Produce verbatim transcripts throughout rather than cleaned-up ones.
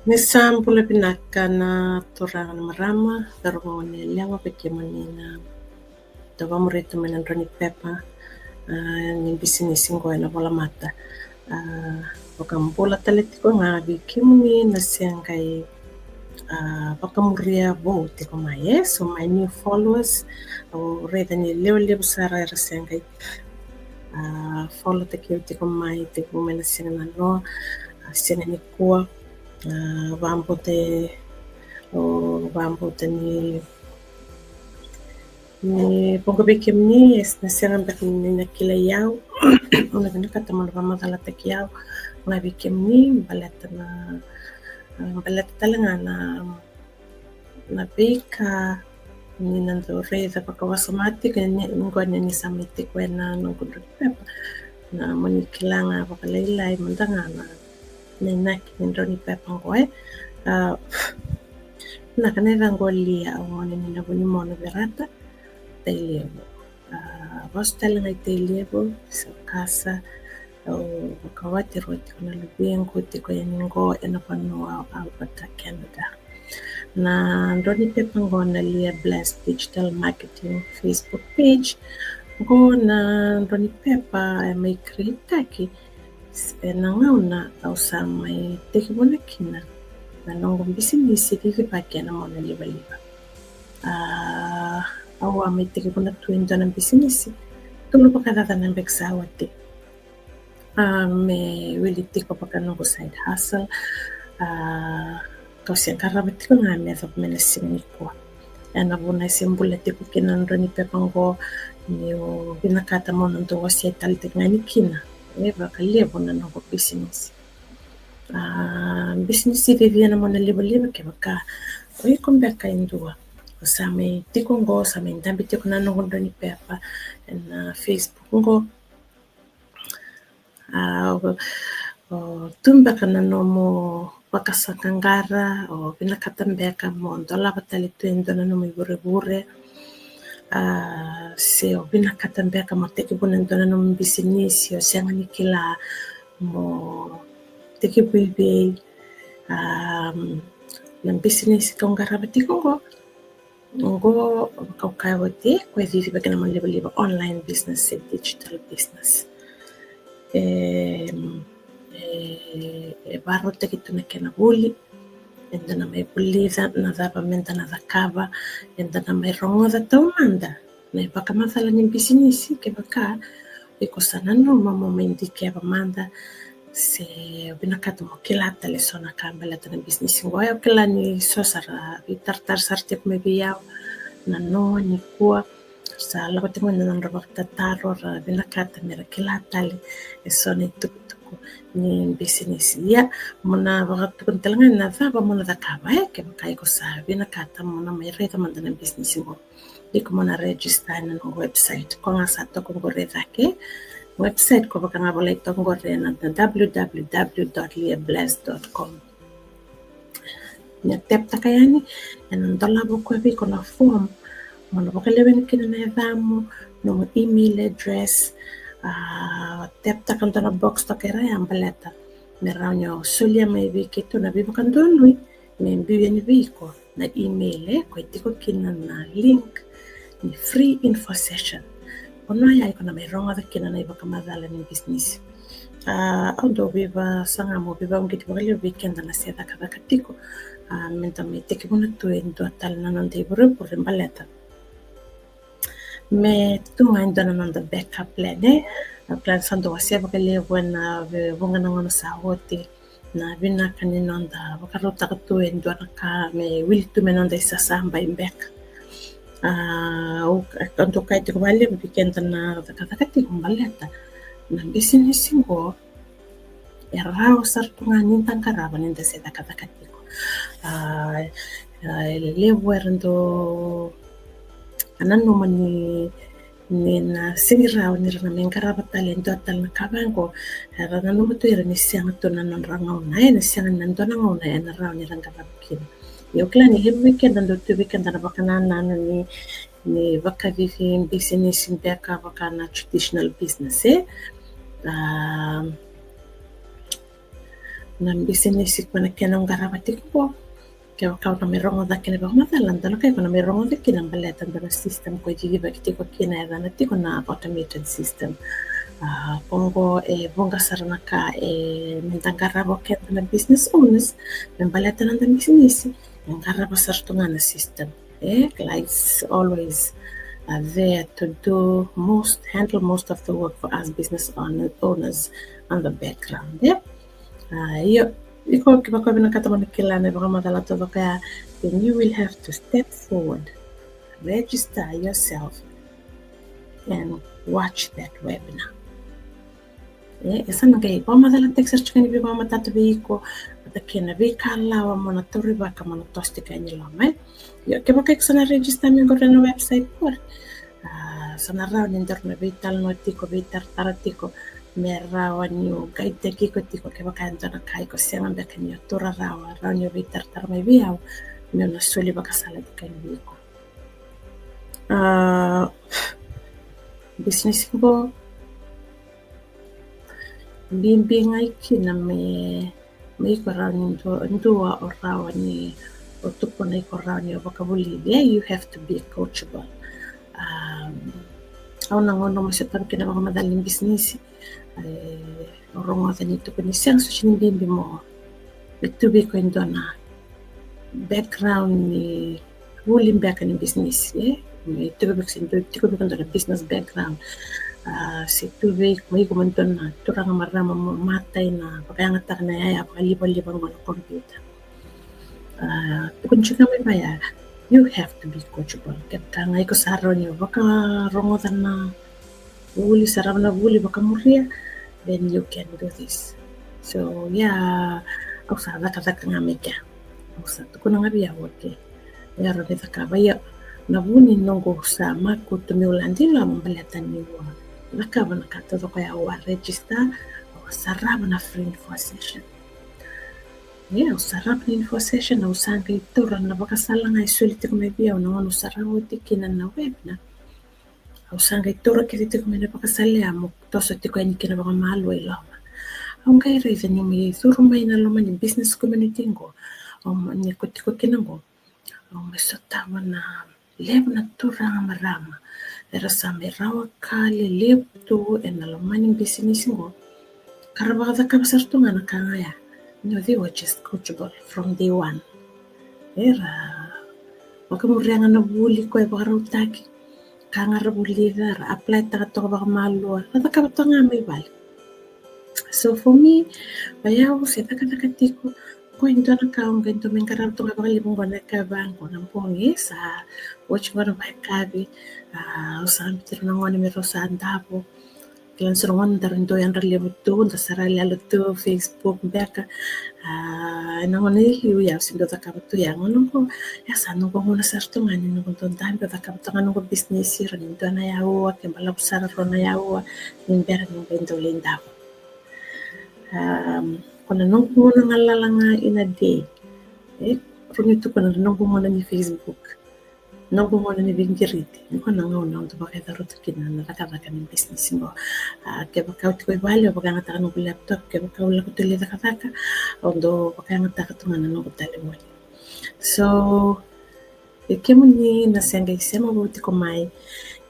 Ni sa bula vinaka na turaga, na marama, cauravou, goneyalewa, vei kemuni na dau vakamuri tu mai na drau ni pepa, a, ni bisinisi qo ena volamata. A, vakabula tale tiko ga vei kemuni na se qai, a, vakamuria vou tiko mai, e. So my new followers, au raica ni lewe levu sara era se qai, a, follow taki au tiko mai, tiko mai na siga nanoa, a, siga nikua, a, vakabauta, au vakabauta ni, ni vuqa vei kemuni e na sega beka ni na kilai au, au na vinakata mo na vakamacalataki au ga vei kemuni, baleta na, a, baleta tale ga na, na veika ni na dau raica vakawasoma tiko ni, ni qo ni, ni sa mai tiko ena noqu drau ni pepa. Na moni kila ga vakalailai mada ga na, na inaki ni drau ni pepa qo, e. A, na ka na yaca qo Lia, au gone ni na Vunimono, Verata, Tailevu. A, vasu tale ga i Tailevu, Saukasa, au vakawati rua tiko na luvequ, tiko yani qo ena vanua o Alberta, Canada. Na drau ni pepa qo na Lia Bless Digital Marketing Facebook page. Qo na drau ni pepa e mai create-taki ena gauna au sa mai tekivuna kina na noqu bisinisi cicivaki ena mona livaliva. A, au a mai tekivuna tu e dua na bisinisi tolu vakacaca na yabaki sa oti. A, me wili tiko vaka noqu side hustle. A, kau se qarava tiko ga me yacova mai na siga nikua. Ena vuna e se bula tiko kina na drau ni pepa qo, niu vinakata mo na dau wasea tale tiko ga yani kina e vakalevu na noqu bisinisi. A, bisinisi cici ena mona livaliva, kevaka o iko beka e dua o sa mai tiko qo, sa mai dabe tiko na noqu drau ni pepa ena Facebook qo. A, o, o tu beka na nomu vakasaqaqara, o vinakata beka mo dolava tale tu e dua na nomu ivurevure, a, se o vinakata beka mo tekivuna e dua na nomu bisinisi, o sega ni kila mo tekivu i vei, a, na bisinisi kau qarava tiko qo. Qo, kau kaya oti, qo e cicivaki ena mona livaliva, online business se digital business. E, e, e vakarautaki tu na kena vuli. Eda na mai vulica na cava meda na cakava, eda na mai rogoca taumada na ivakamacala ni bisinisi, kevaka o iko sa nanuma mo mai dikeva mada, se vinakata mo kila tale eso na ka baleta na bisinisi qo. Au kila ni so sa ra veitaratara sara tiko mai vei au na noa nikua, sa lako tiko mai na nodra vakatataro, ra vinakata me ra kila tale eso na itukutuku ni bisinisi. Ia, mo na vakatukuna tale ga na cava mo na cakava, e, kevaka iko sa vinakata mo na mai raica mada na bisinisi qo. Iko mo na register ena noqu website. Ko ga sa toka qori e cake. Website ko vaka ga volai toka qori ena w w w dot lia bless dot com. Ni a tap-taka yani ena dolava ko vei iko na form mo na vakalewena kina na yacamu, nomu email address. A, tap-taka dua na box toka e ra ya baleta me rawa ni o solia mai vei keitou na veivakadonui me biu yani vei iko na email, e, ko e tiko kina na link ni free info session. Vanua ya iko na mai rogoca kina na ivakamacala ni bisinisi. A, au dau veivasaga mo veivakauqeti vakalevu vei keda na se cakacaka tiko, a, meda mai tekivuna tu e dua tale na noda ivurevure baleta me tu ga e dua na noda backup plan, e. Au kila ni sa dau wasea vakalevu ena vuqa na gauna sa oti na vinaka ni noda vakarautaka tu e dua na ka me wili tu me noda isasabai beka. A, au dau kaya tiko vakalevu vei keda na cakacaka tiko baleta na bisinisi qo e rawa sara tu ga ni da qarava ni da se cakacaka tiko. A, e levu era dau nanuma ni, ni na sega ni rawa ni ra na mai qarava tale e dua tale na ka vaqo. Era nanuma tu ira ni sega tu na nodra gauna, e, ni sega ni na dua na gauna ena rawa ni ra qarava kina. Ia au kila ni levu vei keda dau tu vei keda na vakanananu ni, ni vakacici bisinisi beka vaka na traditional business, e. A, na bisinisi ko na kena qarava tiko qo. Kevaka o na mai rogoca kina vakamacala, dua na ka iko na mai rogoca kina baleta dua na system ko e cicivaki tiko kina, e yacana tiko na automated system. A, ko qo e vuqa sara na ka e meda qarava o keda na business owners me baleta na noda bisinisi, me qarava sara tu ga na system. E, like, it's always, uh, there to do most, handle most of the work for us business own-, owners on the background. E, a, io, iko kevaka o vinakata mo na kila na vakamacala taucoko ya, then you will have to step forward, register yourself and watch that webinar. E, e sa na qai vakamacalataki sara tiko ni veivakamatata vei iko, vata kei na veikalawa mo na taurivaka mo na toso tiko yani i loma, e. Io, kevaka iko sa na register mai qori ena website qori, a, sa na rawa ni daru na veitalanoa tiko, veitaratara tiko, me rawa niu guide-taki iko tiko kevaka e dua na ka iko sega beka ni o taura rawa, rawa niu veitaratara mai vei au, meu na soli vakasala tiko yani vei iko. A, bisinisi qo, bibi ga i kina me, me iko rawa ni dua, dua o rawa ni, o tukuna iko rawa ni o vakavulici. Yeah, you have to be coachable. Um, au na gauna au mai sotava kina vakamacala ni bisinisi, e, au rogoca ni tukuni sega soti ni bibi mo, me tu vei iko e dua na background ni vuli beka ni bisinisi, e? Me tiko vei iko se dua, tiko vei iko dua na business background. A, se tu vei iko, me iko me dua na turaga marama mo matai na vakayagataka na yaya vakalivaliva qo na computer. A, tukuni tiko ga mai vaya, you have to be coachable. Kevaka ga iko sa rawa ni vakarogoca na vuli, sarava na vuli, vakamuria, then you can do this. So, yeah, au sa cakacaka ga mai kea. Au sa tukuna ga vei au, okay, e rawa ni cakava. Ia, na vu ni noqu sa makutu meu lade i loma baleta niu a cakava na ka taucoko ya, au a register, au a sarava na free info session. Ia, au sarava na info session, au sa qai taura na vakasala ga e soli tiko mai vei au na gauna au sarava oti kina na webinar. Au sa qai taura kece tiko mai na vakasala ya meu toso tiko yani kina vakamalua i loma. Au qai raica niu mai curu mai na loma ni business community qo, au mai, ni ko tiko kina qo, au mai sotava na levu na turaga marama era sa mai rawa ka lelevu tu ena loma ni bisinisi qo, ka ra vakacakava sara tu ga na ka ga ya. You know, they were just coachable from day one. Era vakamuria ga na vuli ko e vakarautaki, ka ga ra vulica, ra apply-taka toka vakamalua, ra cakava toka ga mai vale. So for me, vei au se cakacaka tiko qo, e dua na ka au qai dau mai qarava toka vakalevu qo na yakavi qo na bogi, sa oti qo na vakayakavi, a, au sa biuta na gone me rau sa davo. Kila ni so na gauna daru dau yadra levu tu, da sa ra yaloyalo tu, Facebook beka. A, ena gauna i liu ya au se dau cakava tu ya, gauna qo ya sa noqu gauna sara tu ga ni noqu dau dabe, au cakava tu ga noqu bisinisi, rawa ni dua na aua, ke balavu sara rua na aua, ni bera ni qai dau lai davo. Am, ko na noqu gauna galala ga in a day, e, rawa ni tukuna na noqu gauna ni Facebook, noqu gauna ni veiqiriti, ni ko na gauna au dau vakayacora tu kina na cakacaka ni bisinisi qo. A, kevaka au tiko i vale, au vakayagataka noqu laptop, kevaka au lako tu lai cakacaka, au dau vakayagataka tu ga na noqu talevoni. So, e kemuni na se qai sema vou tiko mai,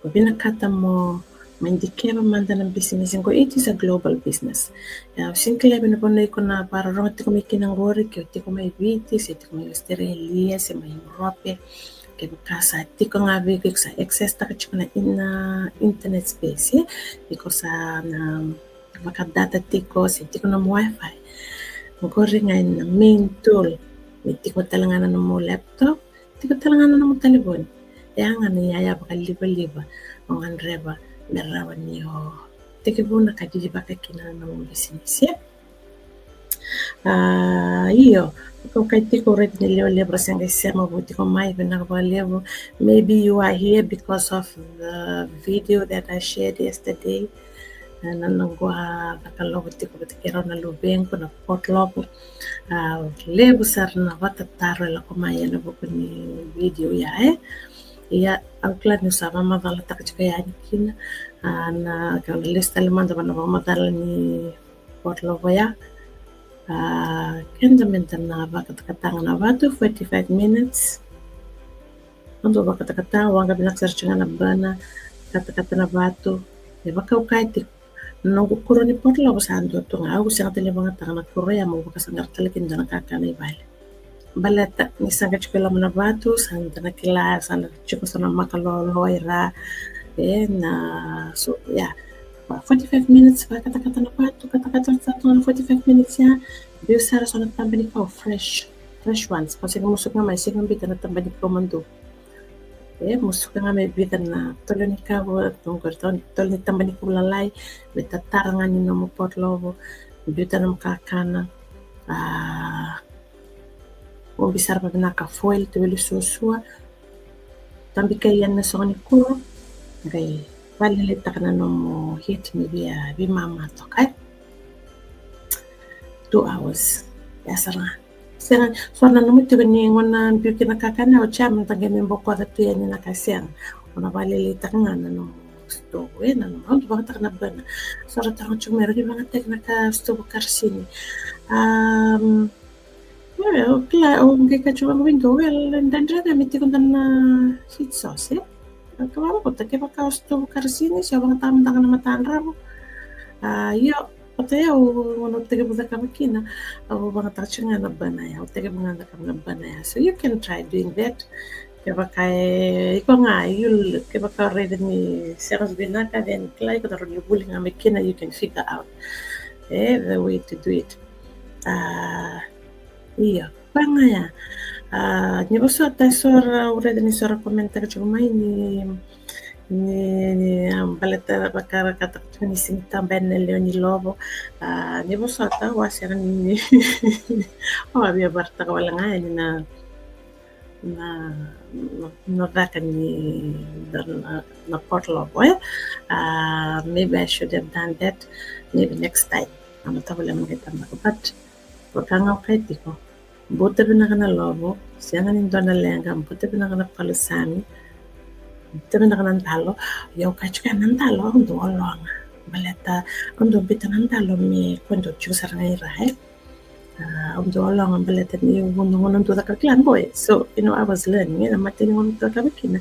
ko vinakata mo mai dikeva mada na bisinisi qo, it is a global business. Ia, au sega ni kila e vei na vanua iko na vakarorogo tiko mai kina qori, ke o tiko mai Viti, se tiko mai Australia, se mai Europe. Kevaka sa tiko ga vei iko, iko sa access-taka tiko na in-, na internet space, e? Iko sa na vakadata tiko, se tiko na nomu wifi. Qori ga na main tool. Me tiko tale ga na nomu laptop, tiko tale ga na nomu talevoni. E ya ga na iyaya vakalivaliva o gadreva me rawa ni o tekivuna ka cicivaka kina na nomu bisinisi. A, io, ko kai tiko raica ni lewe levu ra se qai sema vou tiko mai, vinaka vakalevu. Maybe you are here because of the video that I shared yesterday. Na, na noqu a cakalovo tiko vata kei rau na luvequ na potluck. A, levu sara na vakatataro e lako mai ena vuku ni video ya, e. Ia, au kila niu sa vakamacalataka tiko yani kina, a, na ka na lesu tale mada va na vakamacala ni potluck ya. A, keda me da na vakatakataga na vatu, forty-five minutes. Au dau vakatakata, waqa vinaka sara tiko ga na burner, katakata na vatu. E vakaukauwa tiko. Na noqu kuro ni potlovo sa dua tu ga, au sega tale ni vakayagataka na kuro ya meu vakasaqara tale kina dua na kakana i vale. Baleta ni sa qai tiko e loma na vatu, sa da na kila, sa na tiko sa na maka loaloa i ra. E, na, so, ya. Forty-five minutes, vakatakata na vatu, katakata sa tu ga na forty-five minutes ya. Biu sara so na taba ni kau fresh, fresh ones. Ka sega musuka ga mai, sega biuta na taba ni kau madua. E, musuka ga mai biuta na tolo ni kau, tolo ni taba ni kau lalai, me tatara ga ni nomu potlovo, biuta nomu kakana. A, ubi sara vavinaka foil, teveli suasua. Tabikai yani na sogo ni kuro, qai valeleitaka na nomu heat me via veimama toka. Two hours. Ya sara ga. Sega, so na nomu tiko ni gauna biu kina kakana, o cha me da qai me bokoca tu yani na ka, sega. O na valeleitaka ga na nomu stove, e, na nomu, au dau vakayagataka na burner. So ra taroga tiko mai, o rawa ni vakayagataki na ka stove karasini. Um, Ia, o kila, o qai kaci vaqo vei dou, well, dredre ga me tiko dua na heat source, e? Ka vaqo, kevaka o stove karasini, se o vakayagataka mada ga na matadravu. A, io, vata ya, au, gauna au tekivu cakava kina, au vakayagataka tiko ga na burner ya, au tekivu ga cakava na burner ya. So you can try doing that. Kevaka e, iko ga, you, kevaka o raica ni sega vinaka, then kila iko na rawa ni vuli ga mai kina, you can figure out, e, the way to do it. A, io, vaka ga ya. A, ni vosota, so ra, au raica ni so ra comment-taka tiko mai ni, ni, ni, a, baleta vakayagataka tiko ni sega ni taba yani na lewe ni lovo. A, ni vosota, au a sega ni, au a via vakaraitaka wale ga yani na, na, na, na caka ni, na, na, na potlovo, e? A, maybe I should have done that, maybe next time. Au na tavale mai tabaka, but vaka ga au kaya tiko, buta vinaka na lovo, sega ni dua na leqa, buta vinaka na palusami, buta vinaka na dalo. Ia au kaya tiko ya na dalo, au dau ologa. Baleta au dau biuta na dalo me ko dau tiko sara ga i ra, e? A, au dau ologa baleta ni au dau, gauna au dau cakava kila qo, e. So, you know, I was learning, e, na mata ni gauna au dau cakava kina.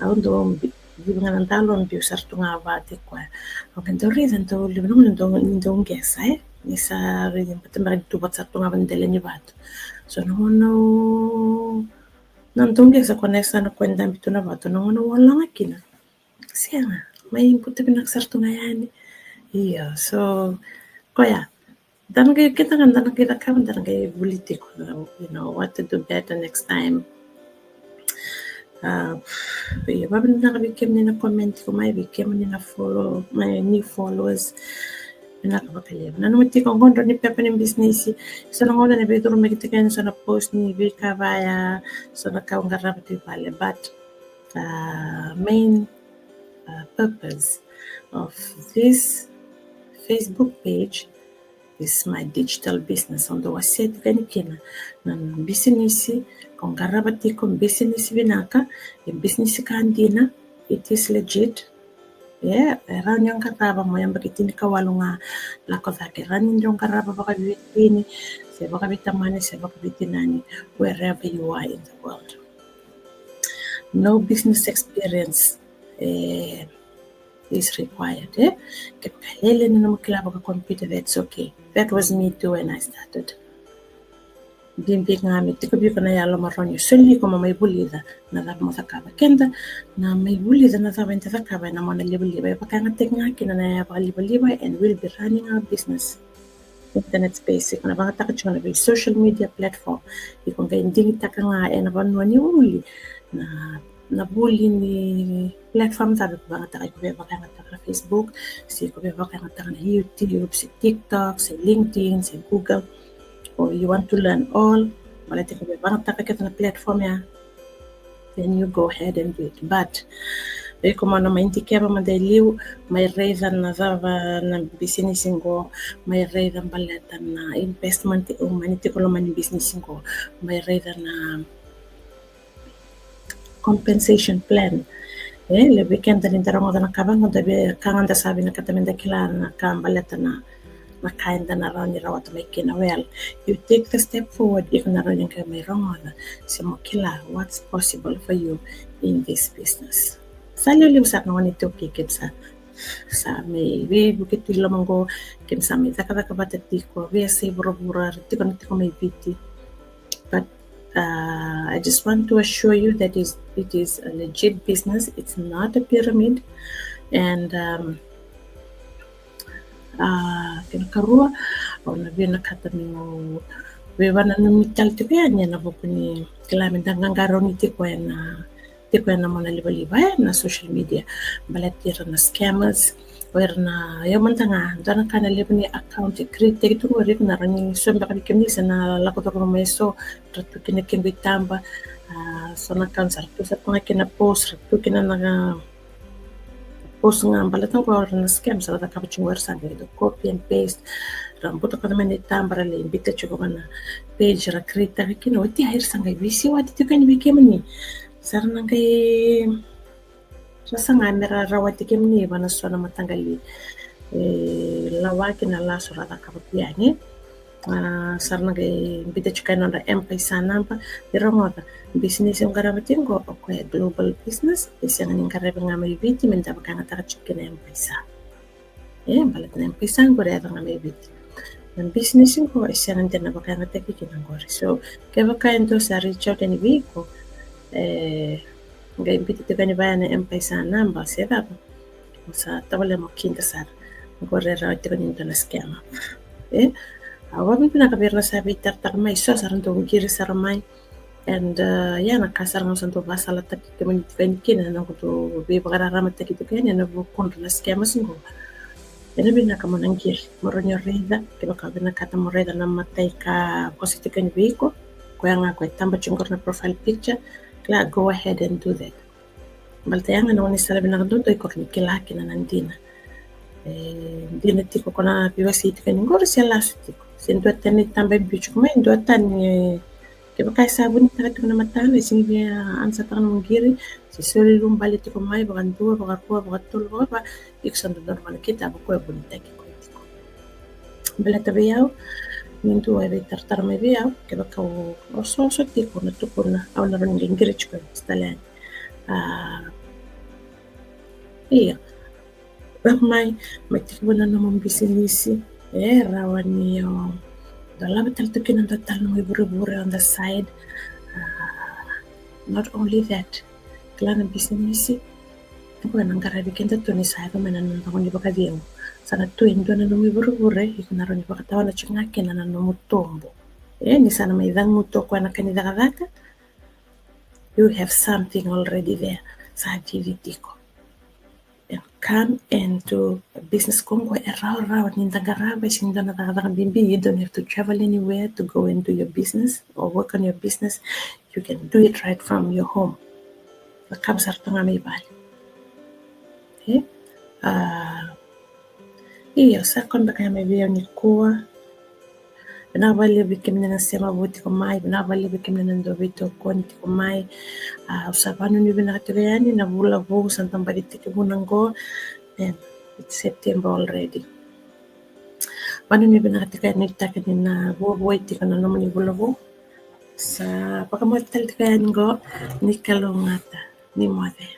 Au dau bi-, biu ga na dalo, biu sara tu ga vata i koya. Au qai dau raica, dau levu na gauna dau, ni dau qesa, e. Ni sa raica, baleta beka ni tu vata sara tu ga vata dela ni vatu. So, na gauna au, na dau qesa ko na yasana ko e dabe tu na vatu, na gauna au ologa kina. Sega, mai buta vinaka sara tu ga yani. Io, so, koya. Da na qai, keda ga da na qai cakava, da na qai vuli tiko, you know, what to do better next time. A, io, vakavinavinaka vei kemuni na comment tiko mai, vei kemuni na follow, my new followers. Vinaka vakalevu. Nanuma tiko qo drau ni pepa ni bisinisi. So na gauna na veicurumaki tiko yani so na post ni veika vaya, so na ka au qarava tu i vale. But, a, main, a, purpose of this Facebook page is my digital business. Au dau wasea tiko yani kina na bisinisi ko qarava tiko, bisinisi vinaka, e bisinisi ka dina, it is legit. Ia, e rawa ni o qarava, mo yabaki tinikawalu ga lako cake, e rawa ni o qarava vakaveiwatini, se vakaveitamani, se vakaveitinani, wherever you are in the world. No business experience, e, is required, e? Kevaka e levu na nomu kila vaka-computer, that's okay. That was me too when I started. Bibi ga me tiko vei iko na yalo mo rawa ni soli iko mo mai vulica na cava mo cakava. Keda na mai vulica na cava eda cakava ena mona livaliva, e vakayagataki ga kina na yaya vakalivaliva, and we'll be running our business internet space. Iko na vakayagataka tiko na vei social media platform. Iko qai digitaka ga ena vanua ni vuli na, na vuli ni platform cava iko vakayagataka. Iko via vakayagataka na Facebook, se iko via vakayagataka na YouTube, se TikTok, se LinkedIn, se Google, or you want to learn all, baleta iko via vakayagataka kece na platform ya, then you go ahead and do it. But iko mo na mai dikeva mada e liu, mai raica na cava na bisinisi qo, mai raica baleta na investment e umani tiko loma ni bisinisi qo, mai raica na compensation plan. E levu vei keda ni da rogoca na ka vaqo, da via, ka ga da sa vinakata me da kila na ka baleta na na ka eda na rawa ni rawata mai kina. Well, you take the step forward, iko na rawa ni qai mai rogoca se mo kila what's possible for you in this business. Sa levu sara na gone iTaukei keimami sa, sa mai veivuke tu i loma qo, keimami sa mai cakacaka vata tiko, veiyasai vuravura, ra tiko na tiko mai Viti. But uh, I just want to assure you that is, it is a legit business. It's not a pyramid. And um, uh, kena karua, au na vinakata meu veivakananumi tale tiko yani ena vuku ni kila me da qaqarauni tiko ena, tiko ena mona livaliva ena social media. Baleti ira na scammers, o ira na, io mada ga, dua na ka na levu ni account e create-taki tu qori, iko na rawa ni so beka vei kemuni se na lako curuma mai so, ra tu kina kequ itaba, a, so na account sa ra tu sara tu ga kina post, ra tu kina na post ga, baleta qo o ira na scam sa ra cakava tiko qori, sa qai copy and paste, ra butakoca mai na itaba, ra lai biuta tiko vaka na page ra create-taka kina, oti ya ira sa qai veisiwati tiko yani vei kemuni. Sa ra na qai ra saga me ra rawati kemuni vua na so na mataqali, e, lawaki na lasu ra cakava tu yani. A, sa ra na qai biuta tiko yani nodra M-PAiSA naba. Ni rogoca, bisinisi au qarava tiko qo, o koya e global business, e sega ni qaravi ga mai Viti me da vakayagataka tiko kina M-PAiSA. E, baleta na M-PAiSA qori e yaco ga mai Viti. Na bisinisi qo e sega ni da na vakayagataki kina qori. So kevaka e dua sa reach out yani vei iko, e, qai biuta tiko yani vaya na M-PAiSA naba se cava, mo sa tavale mo kida sara. Qori e rawa tiko ni dua na scammer. E, au vakavinavinaka vei ira na sa veitaratara mai, so sa ra dau qiri sara mai. And uh, ia na ka sara ga au sa dau vakasalataki kemuni tiko yani kina, na noqu dau veivakararamataki tiko yani ena vukudra na scammers qo. Ena vinaka mo na qiri, mo rawa ni o raica, kevaka o vinakata mo raica na imatai ka vosa tiko yani vei iko, koya ga ko e taba tiko qori na profile picture, kila, go ahead and do that. Baleta ya ga na gaunisala vinaka duadua iko rawa ni kila kina na dina. E, dina tiko ko na veiwasei tiko yani qori se lasu tiko. Se duatani na itaba e biu tiko mai, duatani, e, kevaka e sa vunitaka tiko na matana, e sega ni via ansataka na nomu qiri, se soli lubale tiko mai, vakadua, vakarua, vakatolu, vakava, iko sa dodonu vua na kena itaba ko e vunitaki koya tiko. Baleta vei au, ni dua e veitaratara mai vei au, kevaka o osooso tiko na tukuna, au na rawa ni qai qiri tiko e tale yani. A, ia. Lako mai, mai tekivu na nomu bisinisi, e rawa ni o dolava tale tu kina dua tale nomu ivurevure on the side. A, not only that, kila na bisinisi qo ena qaravi keda tu ni sa yaco mai na noda gauna vakacegu. Sa na tu e dua na nomu ivurevure, iko na rawa ni vakatawana tiko ga kina na nomu tobo. E, ni sa na mai caguta o koya na ka ni cakacaka, you have something already there. Sa cici tiko. And come and do a business. Ko qo e rawarawa ni da qarava, e sega ni dua na cakacaka bibi. You don't have to travel anywhere to go and do your business or work on your business. You can do it right from your home. Cakava sara tu ga mai vale. E? A, io, sa koya beka ya mai vei au nikua. Vinaka vakalevu vei kemuni na sema vou tiko mai, vinaka vakalevu vei kemuni na dau veitokoni tiko mai. A, au sa vakanuinui vinaka tiko yani na vula vou sa da baci tekivuna qo. E, it's September already. Vakanuinui vinaka tiko yani, nuitaka ni na vuavuai tiko na nomuni vula vou. Sa vakamoce tale tiko yani qo, ni kalougata, ni moce.